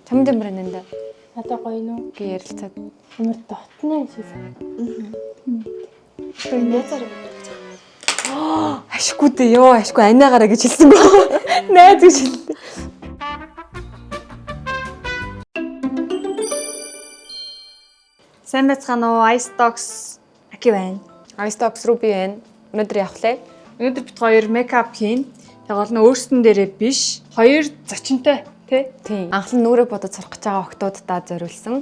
Чамд ямар нэнда? Надад гоё нүү. Би ярилцаад. Амар дотны юм шиг санагдав. Би найзаараа бодож байгаа. Ашгүй дээ ёо, ашгүй анаагаараа гэж хэлсэн бөө. Найз гэж хэллээ. Сайн байцгаана уу? Ice Dogs Аки байна. Ice Dogs Ruby байна. Өнөөдөр явах лээ. Өнөөдөр бит хоёр мейкап хийн. Тэг гол нь өөрсдөн дээрээ биш. Хоёр зочинтой тий. Тийм. Анхлан нүрээ бодож сурах гэж байгаа охтууддаа зориулсан.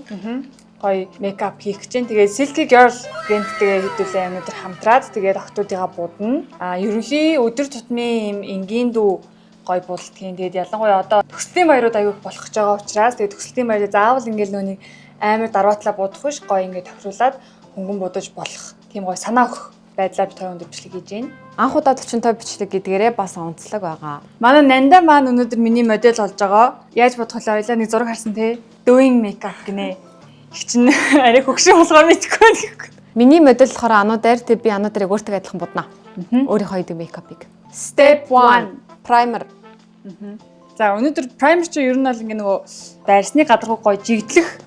Гоё мейкап хийх гэж байна. Тэгээд Silky Girl брендтэйгээ хэдүүлээ өнөөдөр хамтраад тэгээд охтуудыгаа будна. А ерөнхий өдөр тутмын юм энгийн дүү гоё будалт хийн. Тэгээд ялангуяа одоо төгслийн баярууд аягүй их болох гэж байгаа учраас тэгээд төгслийн баярыг заавал ингээл нөөний амар дараатлаа будах биш гоё ингээд тохируулаад хөнгөн будаж болох тийм гоё санаа өгөх байдлаар бит хоёр өндөр бичлэг хийж байна. Анх удаа 45 бичлэг гэдгээрээ бас онцлог байгаа. Манай Нанда маань өнөөдөр миний модель болж байгаа. Яаж бодох вэ? Ойлаа нэг зураг харсан те. Doing makeup гинэ. Их чинь арай хөгшин болохоор мэдэхгүй байна гэхгүй. Миний модель болохоор ануу дээр тэг би ануу дээрээ өөртөө адилхан будна. Өөрийнхөө хийдэг мейкапыг. Step 1. Primer. За өнөөдөр primer чи ер нь бол ингээ нөгөө дайрсны гадаргуу гоё жигдлэх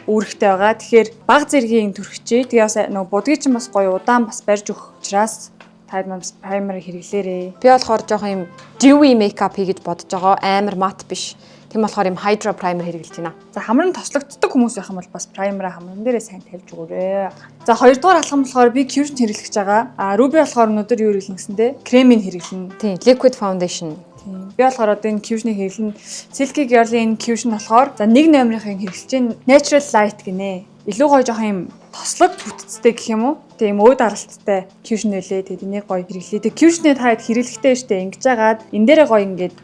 үүрэгтэй байгаа. Тэгэхээр баг зэргийн төрхчээ. Тэгээ бас нөгөө будгийг чинь бас гоё удаан бас барьж өгөх учраас та нар бас primer хэрэглээрээ. Би болохоор жоохон юм dewy makeup хий гэж бодож байгаа. Амар мат биш. Тийм болохоор юм hydro primer хэрэглэж байна. За хамар нь тослогддог хүмүүс байх юм бол бас праймераа хамран дээрээ сайн тавьж өгөөрэй. За хоёрдугаар алхам болохоор би cushion хэрэглэж байгаа. А Ruby болохоор өнөөдөр юу хэрэглэнэ гэсэн те? Кремийг хэрэглэнэ. Тийм, liquid foundation. Тийм. Би болохоор одоо энэ cushion-ыг хэрэглэнэ. Silky Girl-ийн энэ cushion болохоор за нэг номерын хэрэглэж байна. Natural Light гинэ. Илүү гоё жоохон юм тослог бүтцтэй гэх юм уу? Тийм өө даралттай cushion нөлөө. Тэгээд энийг гоё хэрэглэе. Тэгээд cushion-ыг та хэд хэрэглэхтэй штэ ингэж жагаад энэ дээрээ гоё ингээд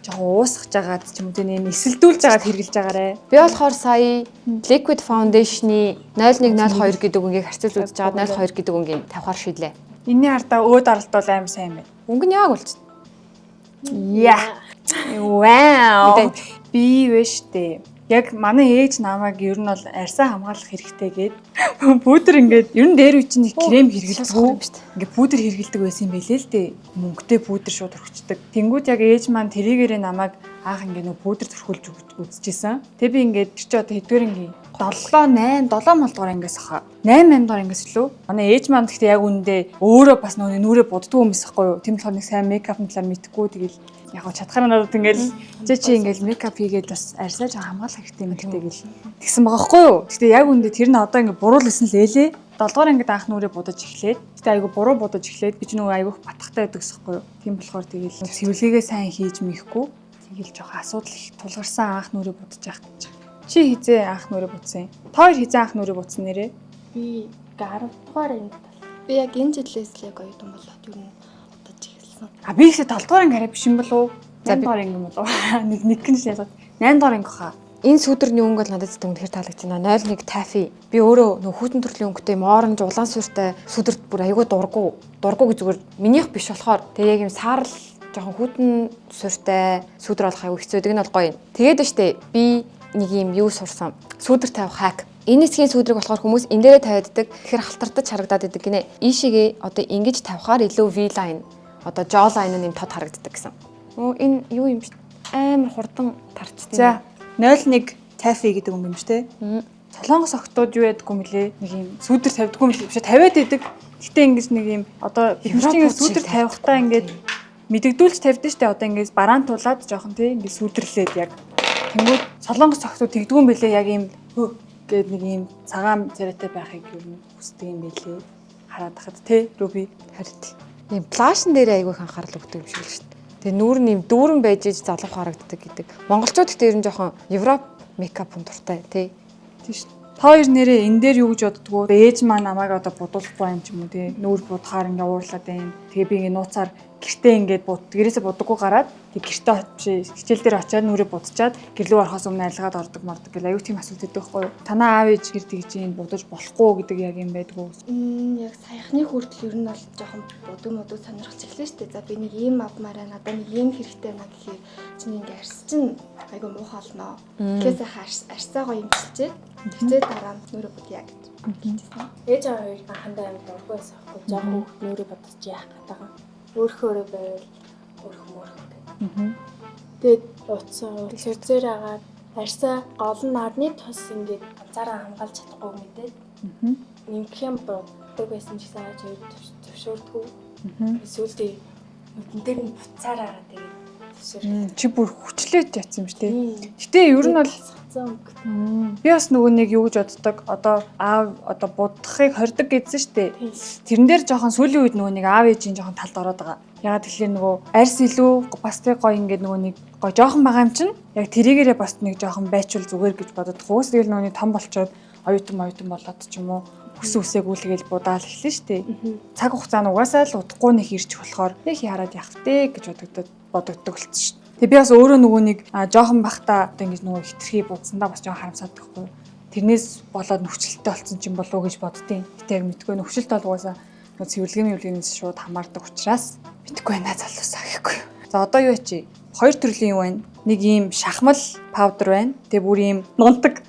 жоохон уусгаж жагаад ч юм уу тийм эсэлдүүлж жагаад хэрэглэж агаарэ. Би болохоор сая liquid foundation-ы 0102 гэдэг өнгийг харьцуулж үзэж байгаад 02 гэдэг өнгийг тавихаар шийдлээ. Энийний хардаа өө даралт бол амар сайн байна. Өнгө нь яг болчих. Яа. Вау. Мэдээж. Би вэ штэ. Яг манай ээж намайг ер нь бол арьсаа хамгаалах хэрэгтэй гээд пудр ингээд ер нь дээр үе чинь крем хэрэглэдэг. юм шүү дээ. Ингээд пудр хэрэглэдэг байсан юм байлээ л дээ. Мөнгөтэй пудр шууд түрхчихдэг. Тэнгүүд яг ээж маань тэрийгээрээ намайг анх ингээд нөө пудр түрхүүлж үзчихсэн. Тэг би ингээд тэр чи одоо хэдвэр анги 7 8 7 молдоор ангиас хаа. 8 8 дугаар ангиас лөө. Манай ээж маань гэхдээ яг үүндээ өөрөө бас нөө нүрээ буддгүй юм биш байхгүй юу? Тийм болохоор нэг сайн мейкапын талаар мэдэхгүй тэгэл яг гоо чадхаар надад ингээл чи чи ингээл мейкап хийгээд бас арьсаа жоо хамгаалах хэрэгтэй юм хэрэгтэй гэл тэгсэн байгаа байхгүй юу? Гэхдээ яг үүндээ тэр нь одоо ингээ буруу л исэн л ээлээ. 7 дугаар ангид анх нүрээ будаж эхлээд гэтээ айгу буруу будаж эхлээд би ч нөгөө айгүйх батхтай байдаг гэсэхгүй юу? Тийм болохоор тэгэл цэвэрлэгээ сайн хийж мэйхгүй тэгэл жоохон асуудал их тулгарсан анх нүрээ будаж явах гэж. Чи хизээ анх нүрээ будсан юм? Та хоёр хизээ анх нүрээ будсан нэрээ? Би 10 дугаар ангид бол. Би яг энэ жилээс л яг оюутан болоод ер нь удаж эхэлсэн. А би ихсээ 7 дугаар анги арай биш юм болов уу? За, 8 дугаар анги юм болов уу? Нэг нэг гин шээ. 8 дугаар анги хаа. Энэ сүүдэрний өнгө бол надад зөв үнэхээр таалагдж байна. 01 Taffy. Би өөрөө нөх хүйтэн төрлийн өнгөтэй юм оранж улаан сууртай сүдэрт бүр айгүй дургу. Дургу гэж зүгээр минийх биш болохоор тэгээ яг юм саарл жоохон хүйтэн сууртай сүдэр олох айгүй хэцүү. Тэг нь бол гоё юм. Тэгээд нь штэ би нэг юм юу сурсан. Сүдэр тавих хак. Энэ хэсгийн сүдрийг болохоор хүмүүс энэ дээрээ тавиаддаг. Тэгэхээр халтардаж харагдаад идэг гинэ. Ийшээгээ одоо ингэж тавихаар илүү V-line одоо jawline нь юм тод харагддаг гэсэн. Өө энэ юу юм бэ? Амар хурдан тарчдаг. За 01 Taffy гэдэг өнгө юм шүү те. Солонгос охтууд юу ядаггүй мөлий? Нэг юм сүүдэр тавьдаггүй мөлий. Биш тавиад идэг. Гэтэ ингэж нэг юм одоо бид нар чинь ингэ Европууд шиг сүүдэр тавихтаа ингээд мэдэгдүүлж тавьдсан шүү дээ. Одоо ингэж бараан тулаад жоохон тий ингэ сүүдэрлээд яг. Тэнгүүд солонгос охтууд тэгдэггүй юм бэлээ яг юм хөө гээд нэг юм цагаан царайтай байхыг юу нь хүсдэг юм бэлээ. Хараад хахад тий Руби. Харин тий. Ийм плашн дээр айгүй их анхаарал өгдөг юм шиг л шүү дээ. Тэгээ нүүр нь ийм дүүрэн байж иж залуух харагддаг гэдэг. Монголчууд гэхдээ ер нь жоохон Европ мейкап хүн дуртай тий. Тий шүү. Та хоёр нэрээ энэ дээр юу гэж боддгоо? Ээж маань намайг одоо будуулахгүй юм ч юм уу тий. Нүүр будахаар ингээ уурлаад байна. Тэгээ би ингээ нууцаар гэртээ ингээд буд гэрээсээ будаггүй гараад тэг гэртээ очиж хичээл дээр очиад нүрээ будчаад гэрлүү орохоос өмнө арилгаад ордог мордог гэл аюу тийм асуудал өгдөг байхгүй юу? Танаа аав ээж гэр тэгж ийн будаж болохгүй гэдэг яг юм байдгүй. Яг саяхны хүртэл ер нь бол жоохон будаг мудаг сонирхож эхлэв шүү дээ. За би нэг ийм авмаар байна. Надад нэг ийм хэрэгтэй байна гэхээр чиний ингээ арьс чинь айгүй муухай болно. Тэгэхээр сайхан арьсаа гоё имчилчээд тэгчээд дараа нь нүрээ будъя гэж хэлчихсэн. Ээж аваа хоёр анхандаа амар дургүй байсан байхгүй. Жаахан хүүхд нүрээ бодож яах гээд байгаа. Өөрхөө өөрөө байвал өөрхөн мөрхөн гэдэг. Тэгээд утсан уц үзээр агаад Арьсаа гол нь нарны тус ингээд ганцаараа хамгаалж чадахгүй мэдээд нэмэх юм буддаг байсан ч гэсэн ааж зөвшөөрдгөө. Сүүлдээ нүдэн дээр нь буцаараа тэгээд зөвшөөрөл. Чи бүр хүчлээж ятсан юм шүү дээ. Гэтэ ер нь бол Цацсан өнгө. Би бас нөгөө нэг юу гэж боддог. Одоо аав одоо будахыг хордог гэдсэн шүү дээ. Тэрэн дээр жоохон сүүлийн үед нөгөө нэг аав ээжийн жоохон талд ороод байгаа. Ягаад тэгэхээр нөгөө арьс илүү бас тэг гоё ингээд нөгөө нэг гоё жоохон байгаа юм чинь яг тэрийгээрээ бас нэг жоохон байчвал зүгээр гэж бодод. Хөөс тэгэл нөгөө нэг том болчоод оюутан болоод ч юм уу өсөн үсээгүй л тэгэл будаал эхлэн шүү дээ. Цаг хугацаа нь угаасаа л удахгүй нэг ирчих болохоор нэг яраад явах вэ гэж бодогддог болцсон шүү дээ. Тэгээ би бас өөрөө нөгөө нэг жоохон бахта одоо ингэж нөгөө хитрхи будсандаа бас жоохон харамсаад байхгүй. Тэрнээс болоод нөхцөлттэй болсон ч юм болов уу гэж боддیں۔ Гэтэ яг мэдгүй нөхцөлт бол угаасаа нөгөө цэвэрлэгийн мэвлэгнээс шууд хамаардаг учраас мэдгүй байна залуусаа гэхгүй. За одоо юу ячи? Хоёр төрлийн юу байна? Нэг ийм шахмал powder байна. Тэгээ бүр ийм нунтаг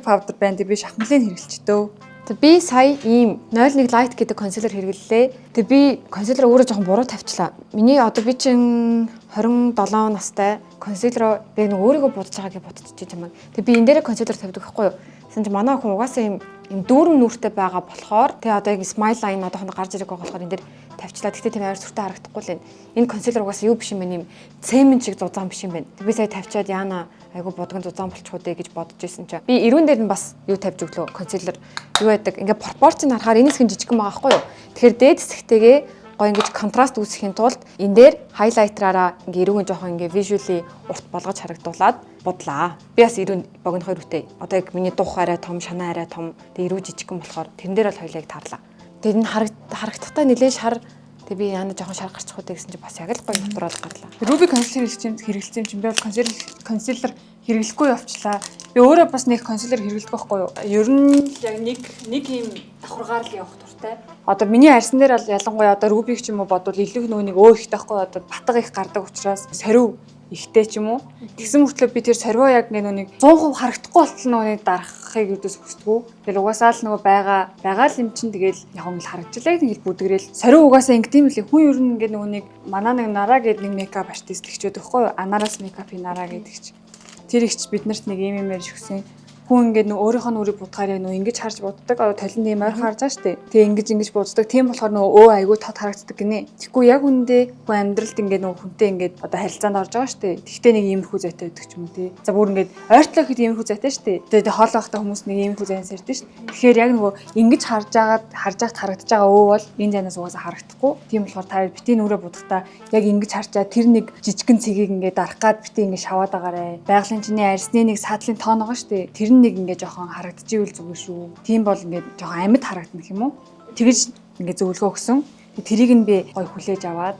powder байна. Тэгээ би шахмалыг хэрэглэчдөө. Тэг би сая ийм 01 light гэдэг concealer хэрэглэлээ. Тэг би concealer өөрөө жоохон буруу тавьчлаа. Миний одоо би чин 27 настай concealer би нэг өөрийгөө будаж байгаа гэж бодчихж юм. Тэг би энэ дээрээ concealer тавьдаг байхгүй юу? Тэгсэн чинь манай охин угаасаа ийм дүүрэн нүүртэй байгаа болохоор тэг одоо яг smile line одоохондоо гарч ирэх байгаа болохоор энэ дээр тавьчлаа. Тэгтээ тийм амар сүртэй харагдахгүй л байна. Энэ concealer угаасаа юу биш юм бэ? Ийм цемент шиг зузаан биш юм байна. Тэг би сая тавьчаад яана айгу будган зузаан болчих уу дээ гэж бодож исэн чинь би эрүүн дээр нь бас юу тавьж өглөө concealer юу байдаг. Ингээ пропорцийг харахаар энэ хэсэг нь жижигхэн байгаа байхгүй юу? Тэгэхээр дээд хэсэгтэйгээ гоё ингэж контраст үүсгэхийн тулд энэ дээр highlighter аараа ингээ эрүүгэн жоохон ингээ visually урт болгож харагдуулаад будлаа. Би бас эрүүн богино хоёр үтэй. Одоо яг миний дух арай том, шанаа арай том, тэгээ эрүү жижигхэн болохоор тэрэн дээр бол хоёлаа яг таарлаа. Тэр нь харагдахтаа нэлээд шар. Тэгээ би яана жоохон шар гарчих уу гэсэн чинь бас яг л гоё natural гарлаа. Ruby concealer хэрэглэсэн юм чинь би бол concealer хэрэглэхгүй явчлаа. Би өөрөө бас нэг concealer хэрэглэдэг байхгүй юу? Ер нь л яг нэг юм давхаргаар л явах дуртай. Одоо миний арьсан дээр бол ялангуяа одоо Ruby ч юм уу бодвол илүү нөгөө нэг өө ихтэй байхгүй юу? Одоо батга их гардаг учраас сорив ихтэй ч юм уу. Тэгсэн мөртлөө би тэр сорвоо яг нэг нэг 100% харагдахгүй болтол нөгөө нэг дарахыг юудээс хүсдэггүй. Тэгэл угаасаа л нөгөө байгаа л юм чинь тэгэл яг юм л харагдчихлаа тэгэл бүдгэрэл. Сорив угаасаа ингэдэм билээ. Хүн ер нь ингээ нөгөө нэг манай нэг Нараа гэдэг нэг makeup artist ихчүүд өгөхгүй юу? Анараас makeup Нараа гэдэг ч. Тэр ихч биднэрт нэг юм юм ярьж өгсөн. Хүн ингээд нөө өөрийнхөө нүрийг будахаар яг нөө ингэж харж буддаг. Одоо толинд ийм ойрхон харж байгаа шүү дээ. Тэгээ ингэж буддаг. Тийм болохоор нөө өө айгүй тод харагддаг гинэ. Тэгэхгүй яг үндэ хүн амьдралд ингээд нөө хүнтэй ингээд одоо харилцаанд орж байгаа шүү дээ. Тэгтээ нэг иймэрхүү зайтай байдаг ч юм уу тий. За бүр ингээд ойртлоо гэхэд иймэрхүү зайтай шүү дээ. Тэгээ хоол байхдаа хүмүүс нэг иймэрхүү зайнаас ярьдэн шүү дээ. Тэгэхээр яг нөгөө ингэж харж байгаад харж байхад харагдаж байгаа өө бол энэ зайнаас угаасаа харагдахгүй. Тийм болохоор та бити нүрээ будахдаа яг ингэж харчаа тэр нэг жижигэн цэгийг ингээд дарах гад бити ингээд шаваад байгаарэ. Байгалийн чиний арьсны нэг саадлын тоон байгаа шүү дээ. Тэр нь нэг ингээд жоохон харагдчихвэл зүгээр шүү. Тийм бол ингээд жоохон амьд харагдана гэх юм уу? Тэгэж ингээд зөвлөгөө өгсөн. Тэрийг нь би гой хүлээж аваад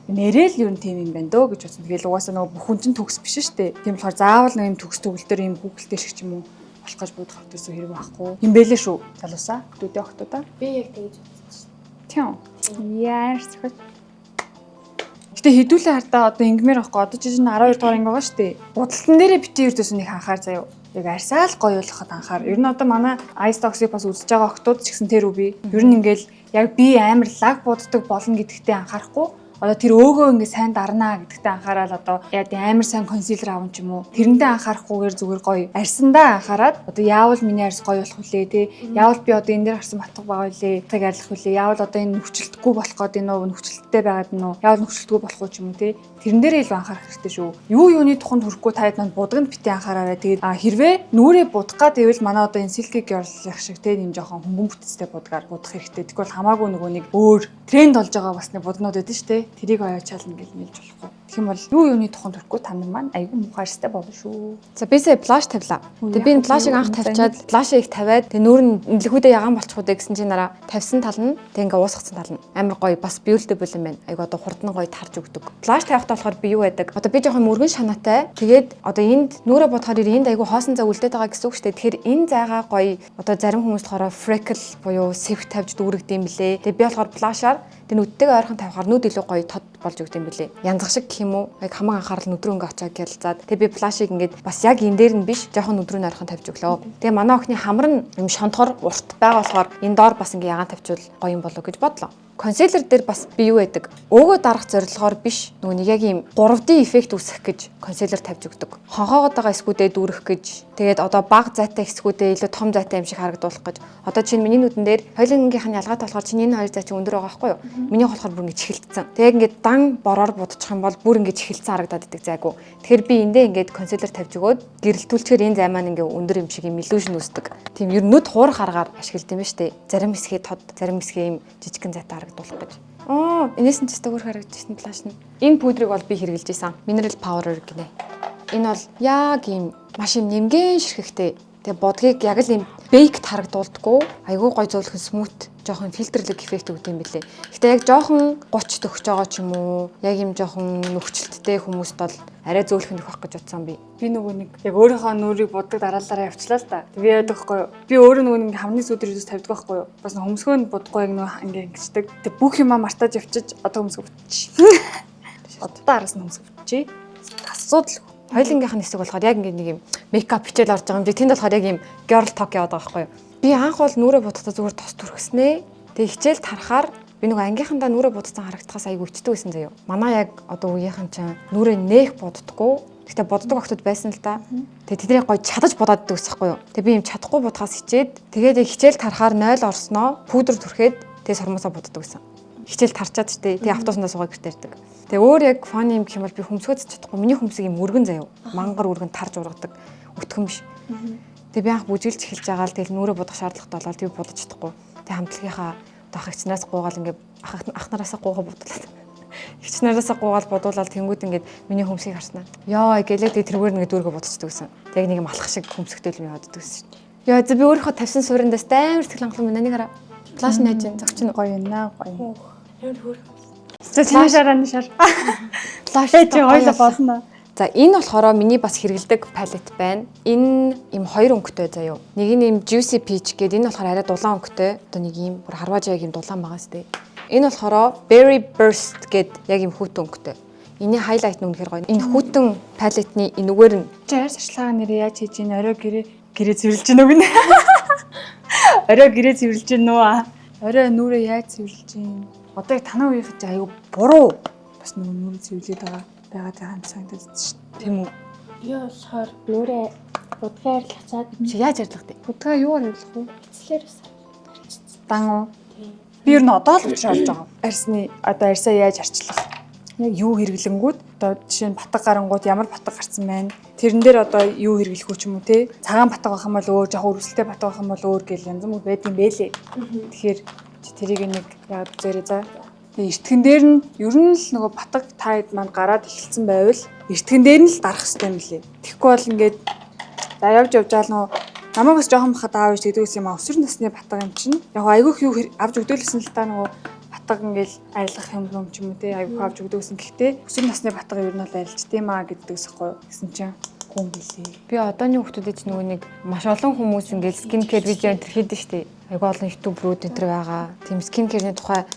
нэрэл ер нь тийм юм байна дөө гэж бодсон. Тэгэл угаасаа нөгөө бүх хүн чинь төгс биш шүү дээ. Тийм болохоор заавал нэг юм төгс төгөлдөр юм хүүхэлтэй шиг ч юм уу болох гэж бодох хэвтэрсэн хэрэг байхгүй. Юм бэлээ шүү. Залуусаа, хүүхдүүдээ охтуудаа. Би яг тэгж бодсон шүү. Тийм. Яар зөхөж. Гэтэ хэдүүлээ хардаа одоо ингэмээр байхгүй. Одоо чинь 12 дугаар анги байгаа шүү дээ. Будалтан дээрээ бити ердөөс нэг анхаар заяа. Яг арьсаа л гоё болоход анхаар. Ер нь одоо манай Ice Dogs-ыг бас үзэж байгаа охтууд ч гэсэн тэр үү би. Ер нь ингээл яг би амар лаг буддаг болно гэдэгтээ анхаарахгүй. Одоо тэр өөгөө ингээ сайн дарнаа гэдэгтээ анхаарал одоо яг амар сайн concealer аван ч юм уу. Тэрэндээ анхаарахгүйгээр зүгээр гоё арьсандаа анхаарад одоо яавал миний арьс гоё болох вүлээ те. Яавал би одоо энэ дээр гарсан батга байгаа вүлээ. Таг арилгах вүлээ. Яавал одоо энэ нөхчлөлтгүй болох гээд энэ үү нөхчлөлттэй байгаад нь үү. Яавал нөхчлөлтгүй болох уу ч юм уу те. Тэрэн дээрээ илүү анхаарах хэрэгтэй шүү. Юу юуны туханд хүрэхгүй таад манд будганд битээ анхаараарай. Тэгээд хэрвээ нүрээ будах гад ивэл манай одоо энэ Silky Girl-их шиг те нэм жоохон хөнгөн бүтцтэй будгаар будах хэрэгтэй. Тэгвэл хамаагүй нөгөө нэг өөр тренд болж байгаа бас нэг буднууд байдаг шүү дээ. Тэрийг оёочаална гэж нэлж болохгүй. Тэгэх юм бол юу юуны туханд хүрэхгүй та нар маань айгүй муухай арьстай болно шүү. За би сая blush тавилаа. Тэгээ би энэ blush ыг анх тавьчаад blush ыг их тавиад тэгээ нүүр нь нэлхүүдээ ягаан болчих уу гэсэн чинь нараа тавьсан тал нь тэг ингээ уусгацсан тал нь амар гоё бас beautiful юм байна. Айгу одоо хурдан гоё тарж өгдөг. Blush тавихтаа болохоор би юу байдаг? Одоо би жоохон мөргөн шанаатай. Тэгээд одоо энд нүрээ бодохоор энд айгу хоосон зай үлдээд байгаа гэсэн үг шүү дээ. Тэгэхээр энэ зайгаа гоё одоо зарим хүмүүс болохоор freckle буюу сэвх тавьж дүүрэгдэм юм блэ. Тэгээ би болохоор blush аар тэг нүдтэйгээ ойрхон тавихаар нүд илүү гоё тод болж өгд юм блэ. Янзах шиг гэх юм уу? Яг хамаг анхаарал нүд рүү ингээ очиад гялзаад. Тэгээ би blush ыг ингээд бас яг энэ дээр нь биш, жоохон нүд рүү ойрхон тавьж өглөө. Тэгээ манай охины хамар нь юм шонтгор урт байгаа болохоор энэ доор бас ингээ ягаан тавьчвал гоё юм болов гэж бодлоо. Concealer дээр бас би юу байдаг? Өөгөө дарах зорилгоор биш, нөгөө нэг яг ийм 3D эффект үүсгэх гэж concealer тавьж өгдөг. Хонхоогоод байгаа хэсгүүдээ дүүрэх гэж, тэгээд одоо бага зайтай хэсгүүдээ илүү том зайтай юм шиг харагдуулах гэж. Одоо чинь миний нүдэн дээр хоёулангийнх нь ялгаатай болохоор чиний энэ хоёр зай чинь өндөр байгаа байхгүй юу? Миний болохоор бүр ингэ чихэлдсэн. Тэгээд ингээд дан бороор будчих юм бол бүр ингэ чихэлдсэн харагдаад идэг зайгүй. Тэгэхээр би эндээ ингээд concealer тавьж өгөөд гэрэлтүүлчихээр энэ зай маань ингээ өндөр юм шиг юм illusion үүсдэг. Тийм, ер нь нүд хуурах аргаар ашигладаг юм ба штэ. Зарим хэсгээ тод, зарим хэсгээ юм жижигхэн зайтай харагдуулах гэж. Оо, энэс нь ч өстой хөөрхөн харагдаж шин blush нь. Энэ пудрыг бол би хэрэглэж исэн. Mineral powder гинэ. Энэ бол яг ийм маш юм нэмгэн ширхэгтэй. Тэгээ будгийг яг л ийм baked харагдуулдаггүй. Айгүй гой зөөлхөн smooth, жоохон фильтрлэг эффект өгдөг юм билээ. Гэтэ яг жоохон 30 төгсөж байгаа ч юм уу, яг ийм жоохон нөхцөлттэй хүмүүст бол арай зөөлхөн нөхөх гэж бодсон би. Би нөгөө нэг яг өөрийнхөө нүрийг буддаг дараалалаараа явчлаа л та. Би яадаг байхгүй юу? Би өөрөө нөгөө нэг хамны сүүдэр юус тавьдаг байхгүй юу? Бас хөмсгөө нь будахгүй, яг нөгөө ингээ ингэчдэг. Тэг бүх юмаа мартаж явчих, одоо хөмсгөө бүтчих. Одоо араас нь хөмсгөө бүтчихье. Асуудал. Хоёулангийнх нь хэсэг болохоор яг ингээд нэг юм makeup хичээл орж байгаа юм чи тэнд болохоор яг юм girl talk яваад байгаа байхгүй юу? Би анх бол нүрээ будахтаа зүгээр тос түрхснээ. Тэгээ хичээл тарахаар би нөгөө ангийнхандаа нүрээ будсан харагдахаас айгүй ичдэг байсан заяо. Манай яг одоо үеийнхэн чинь нүрээ нээх буддаггүй. Гэтэ буддаг охтууд байсан л да. Тэгээ тэднийг гоё чадаж будаад иддэг гэсэн байхгүй юу? Тэгээ би юм чадахгүй будахаас хичээд, тэгээд яг хичээл тарахаар 0 орсноо пудр түрхээд, тэгээ сормосоо буддаг гэсэн. Хичээл тарчаад штэ. Тэгээ автобусандаа суугаад гэрте ирдэг. Тэгээ өөр яг funny юм гэх юм бол би хөмсгөөд чадахгүй. Миний хөмсөг юм өргөн заяо. Мангар өргөн, тарж ургадаг. Өтгөн биш. Тэгээ би анх бүжиглж эхэлж байгаа л тэгэл нүрээ будах шаардлагатай болоод би будаж чадахгүй. Тэгээ хамтлагийнхаа одоо ах эгч нараас гуугаал, ингээ ах нараасаа гуугаа будуулаад, эгч нараасаа гуугаал будуулаад, тэнгууд ингээд миний хөмсгийг харснаа. Йоо гэлээ, тэгээ тэрүүгээр нэг дүүргээ будчихдаг гэсэн. Тэгээ нэг юм алхах шиг хөмсгтэй л юм яваад гэсэн шин. Йоо, зэ би өөрийнхөө тавьсан суурьндаас амар сэтгэл хангалуун байна. Нэг хараа. Blush нь яаж юм зогч нь. Гоё юм аа, гоё. Амар хөөрхөн. За, чиний шараа нь шар. Blush Тэ чи хоёлаа болно. За, энэ болохоор миний бас хэрэглэдэг palette байна. Энэ им хоёр өнгөтэй заяо. Нэг нь им Juicy Peach гэдэг, энэ болохоор арай дулаан өнгөтэй. Одоо нэг ийм бүр харвааж яг юм дулаан байгаа сте. Энэ болохоор Berry Burst гэд яг им хүйтэн өнгөтэй. Энийн highlight нь үнэхээр гоё. Энэ хүйтэн palette-ны энэгээр нь Чи арьс арчилгаа нэрээ яаж хийж ийн? Орой гэрээ гэрээ цэвэрлж гин үү гинэ? Орой гэрээ цэвэрлж гин үү? Орой нүрээ яаж цэвэрлж гин? Одоо яг танаа үеийнх чи аюу буруу бас нөгөө нүрээ цэвэрлээд байгаа байгаа юм санагдаад байна шүү дээ. Тийм үү? Би болохоор нүрээ будгаа арилгачаад Чи яаж арилгах вэ? Будгаа юугаар арилгах вэ? эцлэр бас Дан уу? Тийм. Би ер нь одоо л учраа олж байгаа. Арьсны одоо арьсаа яаж арчлах? Яг юу хэрэглэнгүүд одоо жишээ нь батга гарангууд ямар батга гарсан байна? Тэрэн дээр одоо юу хэрэглэх үү ч юм уу, те? Цагаан батга байх юм бол өөр, жоох өрсөлтэй батга байх юм бол өөр гэл янз бүр байд юм бэлээ. Тэгэхээр чи тэрийг нэг яагаад үзээрэй за. Тэгээ эртгэн дээр нь ер нь л нөгөө батга таад маань гараад эхэлсэн байвал эртгэн дээр нь л дарах хэрэгтэй юм лээ. Тэгэхгүй бол ингээд за явж явж байгаа л нөгөө намайг бас жоохон бахад аав ээж гэдэг юм а, өсвөр насны батга юм чинь яг айгүйх юу авч өгдөөлсөн л та, нөгөө батга ингээл арилгах юм юм ч юм уу, те, айгүйх авч өгдөг гэсэн. Гэхдээ өсвөр насны батга ер нь бол арилжд юм а гэдэг үсэхгүй юу гэсэн чинь хүн билээ. Би одооны хүмүүсүүд ч нөгөө нэг маш олон хүмүүс ингээл skin care видео энэ төр хийдэж штэ. Айгу олон YouTuber үүд энэ төр байгаа. Тийм, skin care-ний тухай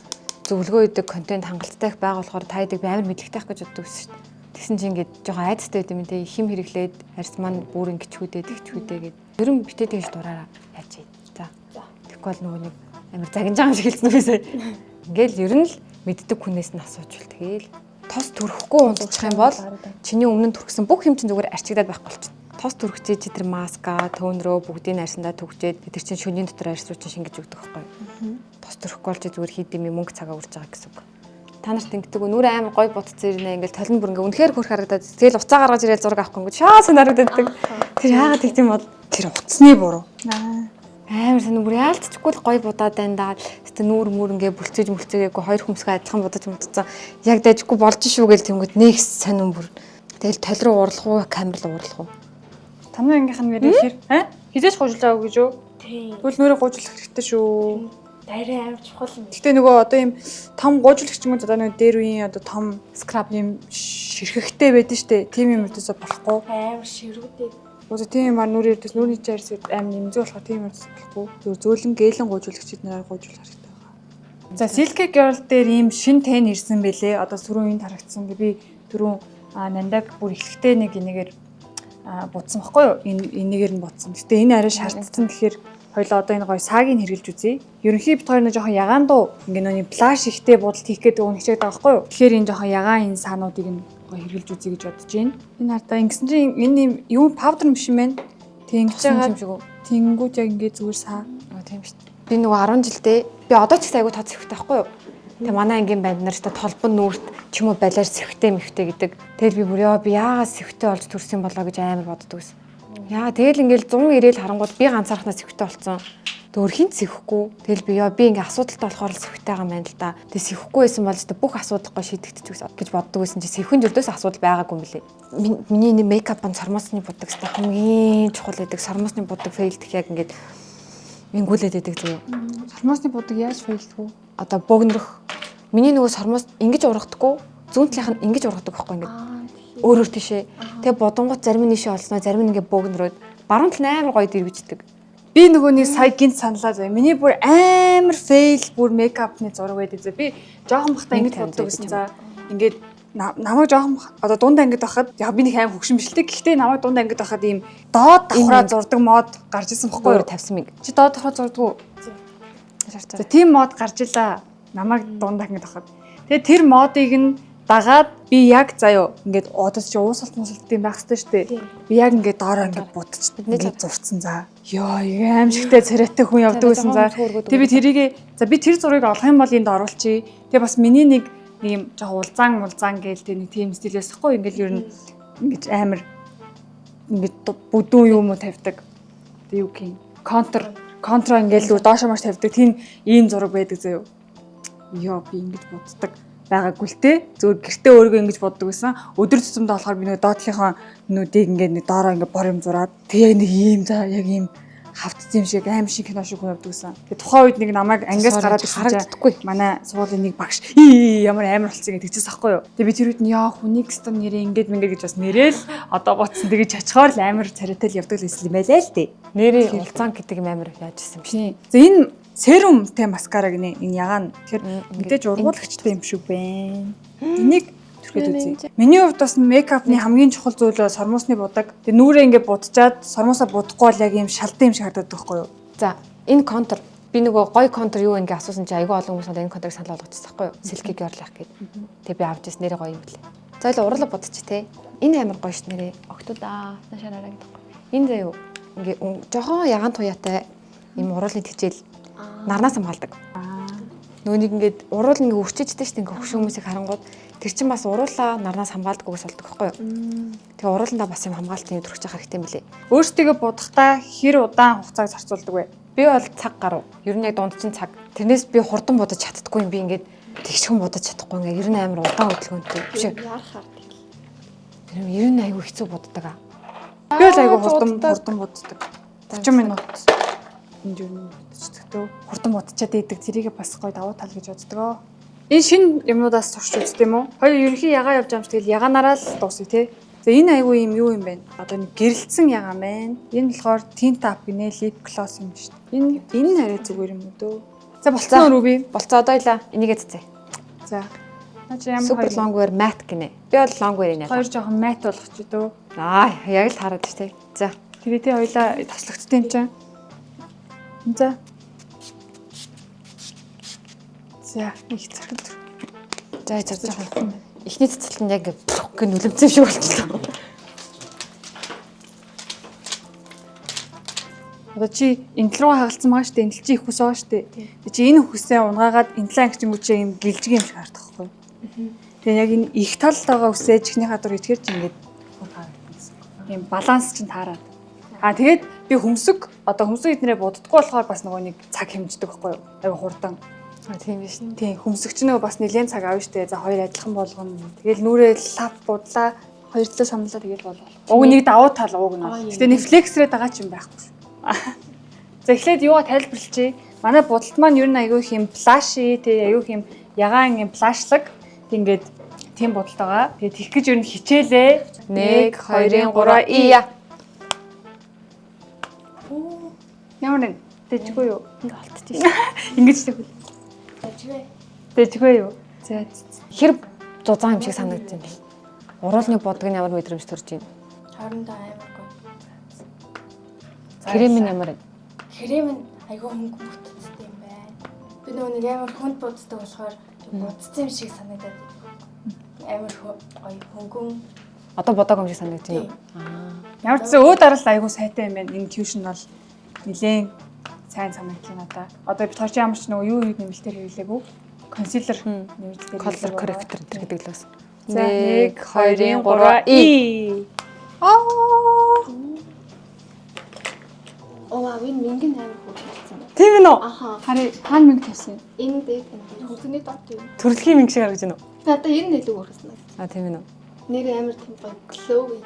зөвлөгөө өгдөг контент хангалттай их байгаа болохоор та хэдийг би амар мэдлэгтэй байх гэж боддог гэсэн штэ. Тэгсэн чинь ингээд жоохон айдастай байд юм те, хим хэрэглээд арьс маань бүр ингэчхүүдээ тэгчхүүдээ гэд. Ер нь битээ тэгж дураараа яаж юм. За. Тэгэхгүй бол нөгөө нэг амар загинж байгаа юм шиг хэлсэн үү сая. Ингээл ер нь л мэддэг хүнээс нь асууж л тэгээл тос түрхэхгүй унтчих юм бол чиний өмнө нь түрхсэн бүх юм чинь зүгээр арчигдаад байхгүй болчихно. Тос түрхчээ чи тэр маска, toner өө бүгдийг арьсандаа түгжээд тэр чинь шөнийн дотор арьс руу чинь шингэж өгдөг байхгүй юу? Тос түрхэхгүй бол чи зүгээр хийд юм мөнгө цагаа үрж байгаа гэсэн үг. Та нарт ингэдэг үү? Нүрээ амар гой будцсан ирнэ, ингээл толон бүр ингээ үнэхээр хөрх харагдаад, тэгэл уцаа гаргаж ирэл зураг авахгүй ингээ шаа сонирогддог. Тэр яагаад тэгдэм бол? Тэр утасны буруу. Амар сонир, бүр яалтчгүй л гой будаад байна да. Гэтэ нүүр мүр ингээ бүлцэж мүлцгээгүй, хоёр хөмсгөө адилхан будаж мудцсан. Яг дайжгүй болж шүү гэл тэнгүүд нэг сонин бүр. Тэгэл тол руу урлах уу, камер руу урлах уу? Танай ангийнх нь нэрээ хэр аа хизээч гуйжуулж байгаагүй гэж юу? Тийм. Тэгвэл нүрээ гуйжуулах хэрэгтэй шүү. Дайраа амар чухал юм. Гэтэ нөгөө одоо ийм том гуйжуулагч юм уу, одоо нөгөө дээр үеийн одоо том Scrub. ийм ширхэхтэй байдэн штэ. Тийм юм өртөөсөө болохгүй. Амар ширүүдээ. Үгүй, тийм юм аа, нүрээ өртөөс нүрийн чи арьс аим нэмзүү болохоор тийм өртөөс болохгүй. Зүгээр зөөлөн гэлэн гуйжуулагчид нараар гуйжуулах хэрэгтэй байгаа. За, Silky Girl дээр ийм шин тэн ирсэн бэлээ. Одоо сөрөөн энд харагдсан. Би түрүүн нандаг бүр эхлэхдээ нэг энэгээр будсан баггүй юу? Энэ энэгээр нь будсан. Гэтэ энэ арай шаардсан тэгэхээр Хоёлоо одоо энэ гоё саагийг хэрэглэж үзье. Ерөнхий бит хоёр нэг жоохон ягаан дуу ингээ нөөний blush ихтэй будалт хийх гэдэг үг хичээд байгаа байхгүй юу? Тэгэхээр энэ жоохон ягаан энэ саануудыг нь гоё хэрэглэж үзье гэж бодож байна. Энэ хардаа ингэсэн чинь энэ юм юу powder юм шиг байна. Тэг ингэж Тосон байгаа юм шиг үү? Тэнгүүд яг ингээ зүгээр саа. Аа, тийм шүү дээ. Би нөгөө 10 жилдээ би одоо ч гэсэн айгу тод сэвхтэй байхгүй юу? Тэгээ манай ангийн банд нар ч та толбон нүүрт ч юм уу балиар сэвхтэй мэвхтэй гэдэг. Тэгэл би бүр ёо би яагаад сэвхтэй болж төрсөн болоо гэж амар боддог гэсэн. Яа, тэгэл ингээл 100 ирээл харангууд би ганцаархнаа сэвхтэй болсон. Тэг өөр хинт сэвхгүй. Тэгэл би ёо би ингээ асуудалтай болохоор л сэвхтэй байгаа юм байна л да. Тэг сэвхгүй байсан бол ч бүх асуудал гоо шийдэгдчих гэж боддог байсан чи сэвхэн зөрдөөс асуудал байгаагүй юм билээ. Миний энэ мейкап нь сормосны будаг хэвээр хамгийн чухал байдаг. Сормосны будаг fail дэх яг ингээд ингүүлээд байдаг зөө. Сормосны будаг яаж fail дэх вэ? Одоо богнорох. Миний нөгөө сормоос ингэж ургадаггүй. Зүүн талынх нь ингэж ургадаг байхгүй ингээд. Өөр өөр тийшээ. Тэгээ бодонгууд зарим нь ийшээ олсноо, зарим нь ингээ богнороод баруун тал нь амар гоё дэрвждэг. Би нөгөөний сая гинт саналаа заяа. Миний бүр амар fail бүр мейкапны зураг байдаг заяа. Би жоохон бахта ингэж боддог гэсэн за. Ингээд намайг жоохон одоо дунд ангид байхад яг би нэг аим хөгшин биш л дээ. Гэхдээ намайг дунд ангид байхад ийм доод давхраа зурдаг мод гарч исэн бохгүй юу? 50 мянга. Чи доод давхраа зурдаг уу? За, тийм мод гарч илаа. Намайг дунд ангид байхад. Тэгээ тэр модыг нь дагаад би яг заяо ингээд одоо чи уусалт мусалт юм байх хэрэгтэй шүү дээ. Би яг ингээд доороо ингээд будч ингээд зурцсан за. Йоо, аимшигтэй царайтай хүн явдаг байсан за. Тэгээ би тэрийг за би тэр зургийг олох юм бол энд оруулчихъя. Тэгээ бас миний нэг юм жоох улзаан мулзаан гээл тэ нэг тийм стилээс хгүй ингээд ер нь ингэж амар ингээд бүдүүн юм уу тавьдаг. Тэгээ юу гэх юм контр контра ингээд л доошоо маш тавьдаг. Тийм ийм зураг байдаг заяо. Йоо, би ингэж буддаг байгаагүй л те. Зөвхөн гэртээ өөрийгөө ингэж боддог байсан. Өдөр тутамдаа болохоор би нөгөө доотлынхоо нүдийг ингээд нэг доороо ингээд бор юм зураад тэг яг нэг ийм за яг ийм хавтсан юм шиг аим шиг кино шиг хүн явдаг гэсэн. Тэгээ тухайн үед нэг намайг ангиас гараад ирсэн чинь харагддаггүй. Манай сургуулийн нэг багш ии ямар амар болсон гэж тэгчихсэн аахгүй юу. Тэгээ би тэр үед нь яа хүнийг стон нэрээ ингээд мингээд гэж бас нэрэл одоо ботсон тэгээ чачгаар л амар царайтай л явдаг л байсан юм байлаа л дээ. Нэрээ улзан гэдэг юм амар яаж исэн юм шиг. Тийм. За, энэ серумтэй маскара гинэ. Энэ ягаан. Тэгэхээр мэдээж ургуулагчтай юм шиг байна. Энийг түрхэд үзье. Миний хувьд бас мейкапны хамгийн чухал зүйл бол сормуусны будаг. Тэгээ нүрээ ингээд будчаад сормуусаа будахгүй бол яг ийм шалдан юм шиг харагдаад байхгүй юу? За, энэ контур би нөгөө гоё контур юу вэ гэж асуусан чи айгүй олон хүмүүс надад энэ контурыг санал болгочихсон байхгүй юу? Silky Girl ах гээд. Тэгээ би авч ирсэн нэрээ гоё юм блэ. За, л урлаа бодчих те. Энэ амар гоё ш нэрээ. Октодаа наашаараа гэдэг байхгүй. Энэ заяа ингээ жоохон ягаан туяатай юм уруулын тэжээл нарнаас хамгаалдаг. Нөгөө нэг ингээд уруул ингээ үрчээжтэй шүү дээ, ингээ хөшөө хүмүүсийг харангууд тэр чинь бас уруулаа нарнаас хамгаалдаггүйгээс болдог байхгүй юу? Тэгээ урууландаа бас юм хамгаалтын өдрөж явах хэрэгтэй юм лээ. Өөрсдийгөө будахдаа хэр удаан хугацааг зарцуулдаг вэ? Би бол цаг гаруй. Ер нь яг дунд чинь цаг. Тэрнээс би хурдан будаж чаддаггүй юм. Би ингээд тэгшхэн будаж чадахгүй ингээ ер нь амар удаан хөдөлгөөнтэй. Биш ээ. Яарахаар тэгэл. Тэр ер нь айгүй хэцүү буддаг аа. Би бол айгүй хурдан хурдан буддаг. 30 минут энэ юу будчихдаг төө. Хурдан будчаад идэг. Тэрийг бас гоё давуу тал гэж боддог. Энэ шинэ юмнуудаас турш үздэг юм уу? Хоёр ерөнхий ягаа явж байгаа юм чи тэгэл ягаанараа л дуусъя те. За, энэ айгүй юм юу юм бэ? Одоо нэг гэрэлтсэн ягаан байна. Энэ болохоор tint up гинэ lip gloss юм шүү дээ. Энэ энэ арай зүгээр юм уу дөө. За, болцсон уу Руби? Болцоо одоо илаа. Энийгээ цэцээ. За. Наа чи ямар Super хоёр long wear matte гинэ. Би бол long wear нэ. Хоёр жоохон matte болгоч дөө. Аа, яг л хараад ш тэ. За. Тэгээ тий хоёлаа тослогдсон юм чинь. За. За, их зэрэг. За, зарж байгаа. Эхний цэцэлт нь яг гэх нүлэмцэн шиг болчихлоо. Одоо чи энэ тал руу хагалцсан байгаа шүү дээ. Энэ тал чи их ус байгаа шүү дээ. Тэг чи энэ үхсээ унгаагаад энэ талаа ангичингүү чи юм гэлжиг юм шиг харагдах байхгүй. Тэгээ яг энэ их талд байгаа үсээ чихнийхаа дур итгэр чи ингээд хөр харагдана гэсэн. Тийм баланс чинь таарад. Аа, тэгээд би хөмсөг одоо хөмсөг эднэрээ буддаггүй болохоор бас нөгөө нэг цаг хэмждэг байхгүй юу? Айгу хурдан. Аа, тийм биш. Тийм, хөмсөг чи нөгөө бас нэлээд цаг авна шүү дээ. За, хоёр адилхан болгоно. Тэгэл нүрээ лав будлаа, хоёр талаа самлаа тэгэл болоо. Уг нэг давуу тал уг нь. Гэтэ нэг флексрээд байгаа ч юм байхгүй шүү. За, эхлээд юугаа тайлбарлчихъя. Манай будалт маань ер нь айгүй их юм blush ий, тий айгүй их юм ягаан юм blush лаг. Тэг ингээд тийм будалт байгаа. Тэгээ тэгэх гэж ер нь хичээлээ. 1 2 3 ия. Ямар нэг дэжгүй юу? Ингээ олдчих шээ. Ингэж тэгвэл. Дажгүй. Дэжгүй юу? За. Хэр зузаан юм шиг санагдаж байна. Уруулны будаг нь ямар мэдрэмж төрж байна? Хоорондоо амар гоё. Крем нь ямар вэ? Крем нь айгүй хөнгөн бүтцтэй юм байна. Би нөгөө нэг амар хүнд буддаг болохоор будцсан юм шиг санагдаад байдаг. Амар гоё хөнгөн. Одоо бодог юм шиг санагдаж байна. Тийм. Ямар ч зэ өө дараалал айгүй сайтай юм байна. Энэ cushion бол нилээн сайн санагдлаа надаа. Одоо би торч ямар ч нөгөө юу нэмэлтээр хэрэглээгүй. Concealer нэмэлтээр Color хэрэглээгүй. corrector энэ гэдэг л бас. За 1 2 3 И. Аа. Оо вау, энэ мингэн амар хөөрхөлдсөн байна. Тийм ээ нөө. Аха. Харин хаана мөнгө тавьсан? Энэ дээр энэ дээр хөргөний дот юм. Төрөлхийн мөнгө шиг харагдаж байна уу? Надаа энэ илүү хөөрхөсөн. А тийм ээ нөө. Нэр амар тийм гоё glowy.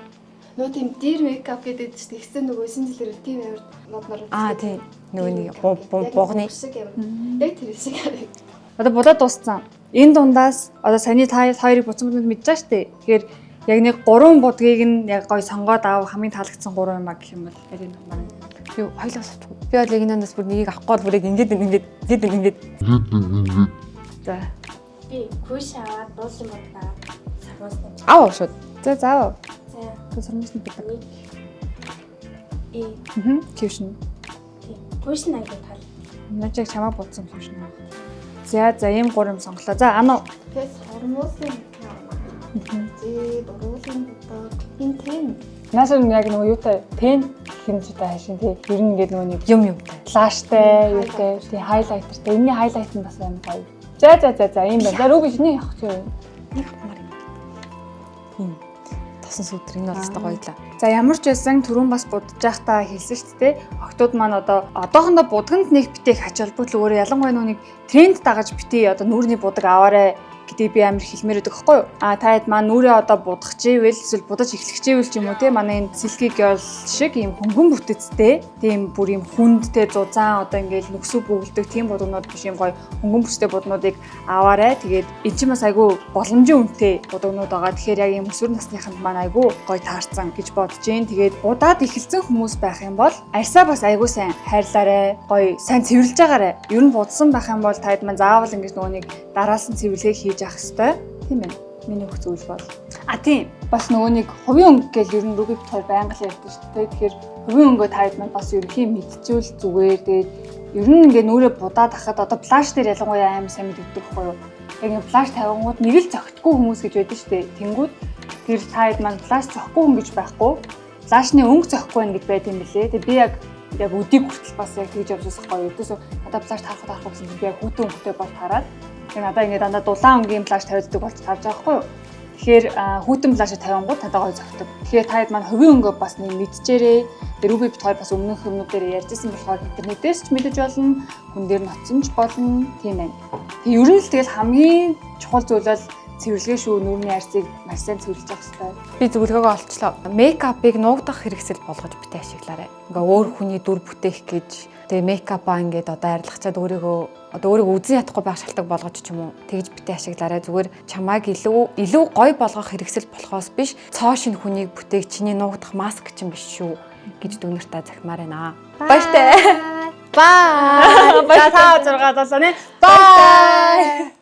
Нөө тийм дээр мейкап гэдэг чинь тэгсэн нөгөө шинэ жилээр тийм амар моднор. Аа тийм. Нөгөө нэг бугны. шиг амар. Яг тэр шиг харагдав. Одоо будаа дууссан. Энэ дундаас одоо саяны та хоёрыг буцсан буданд мэдж байгаа штэ. Тэгэхээр яг нэг гурван будгийг нь яг гой сонгоод аав хамгийн таалагдсан гурван юм а гэх юм бол аль нь хамаар. Би хоёлоо суучих. Би бол яг энэ өнөөс бүр нэгийг авахгүй бол бүр яг ингээд ингээд ингээд ингээд За. Би күш аваад буудлын будгаа сармуусны. ав шууд. За заав. За За сармусны будаг. нэг и Аа. Cushion. тийм. Күш нь айгүй тал. Наач яг чамаа будсан cushion аа. За за ийм гурван юм сонглоо. За ано. Тэгээ сормуусын будаг. Зээ дуруулын будаг. Энэ тийм. Наас нь яг нөгөө юутай тен гэх юм ч одоо хайшин тий. Ер нь ингээд нөгөө нэг Юм юмтай. blush тай юутай тий highlighter тай. Энийний highlight нь бас амар гоё. За за за за ийм байна. За Руби чиний явах чи юу? Нэг авмаар юм. Тийм. Тосон сүдэр энэ бол өстой гоё лаа. За ямар ч байсан түрүүн бас будаж байхдаа хэлсэн шүү дээ. Охтууд маань одоо одоохондоо будганд нэг битээ их ач холбогдол өөрөө ялангуяа нүг нэг тренд дагаж битээ одоо нүүрний будаг аваарэ гэдгийг би амар хэлмээр байдаг хгүй юу? А та хэд маань нүрээ одоо будах чивэл эсвэл будаж эхлэх чивэл ч юм уу те манай энэ Silky Girl шиг ийм хөнгөн бүтэцтэй тийм бүр ийм хүнд те зузаан одоо ингээл нүксүү бөглөдөг тийм будгнууд биш ийм гоё хөнгөн бүтэцтэй буднуудыг аваарэ. Тэгээд эн чинь бас айгүй боломжийн үнэтэй будгнууд байгаа. Тэгэхээр яг ийм өсвөр насныханд маань айгүй гоё таарсан гэж бодож гин. Тэгээд будаад эхэлсэн хүмүүс байх юм бол арьсаа бас айгүй сайн хайрлаарэ. Гоё сайн цэвэрлж байгаарэ. Ер нь будсан байх юм бол таад маань заавал ингэж нөгөө нэг дараалсан цэвэрлэгээ хийж явах ёстой. Тийм ээ. Миний өгөх зүйл бол. А тийм. Бас нөгөө нэг хувийн өнгө гэл ер нь Руби бит хоёр байнга л ярьдаг шүү дээ. Тэгэхээр хувийн өнгөө таад маань бас ерөнхийн мэдчихвэл зүгээр. Тэгээд ер нь ингээ нүрээ будаад ахад одоо blush дээр ялангуяа амар сайн мэддэг байхгүй юу? Яг ингээ blush тавингууд нэг л зөгтгүй хүмүүс гэж байдаг шүү дээ. Тэнгүүд тэр таад маань blush зөхгүй хүн гэж байхгүй. Blush ны өнгө зөхгүй байх гэж байд юм билээ. Тэгээ би яг яг өдийг хүртэл бас яг тэгж явж байгаа байхгүй юу? Өдөөсөө надад blush таарах таарахгүй гэсэн чинь би яг хүүтэн өнгөтэй бол тараад тэгээ надаа ингээ дандаа дулаан өнгийн blush тавиаддаг болж тарж байгаа байхгүй юу? Тэгэхээр хүүтэн blush тавингууд надад гоё зөгтөг. Тэгэхээр та хэд маань хувийн өнгөө бас нэг мэдчээрээ. Тэр Руби бит хоёр бас өмнөх өмнөд дээр ярьжсэн болохоор интернетээс ч мэдэж болно, хүн дээр ноцсон ч болно, тийм байна. Тэгээ ер нь л тэгэл хамгийн чухал зүйл бол цэвэрлэгээ шүү, нүүрний арьсыг маш сайн цэвэрлэж явах хэрэгтэй. Би зөвлөгөөгөө олчлоо. Мейкапыг нуугдах хэрэгсэл болгож битээ ашиглаарай. Ингээ өөр хүний дүр бүтээх гэж тэгээ мейкапаа ингээд одоо арилгачаад өөрийгөө одоо өөрийгөө үзэн ядахгүй байх шалтгаан болгож ч юм уу тэгж битээ ашиглаарай. Зүгээр чамайг илүү илүү гоё болгох хэрэгсэл болохоос биш цоо шинэ хүнийг бүтээх чиний нуугдах маск чинь биш шүү гэж дүүнертаа захимаар байна. Баяртай. Bye. За 5 6 7 8. Bye.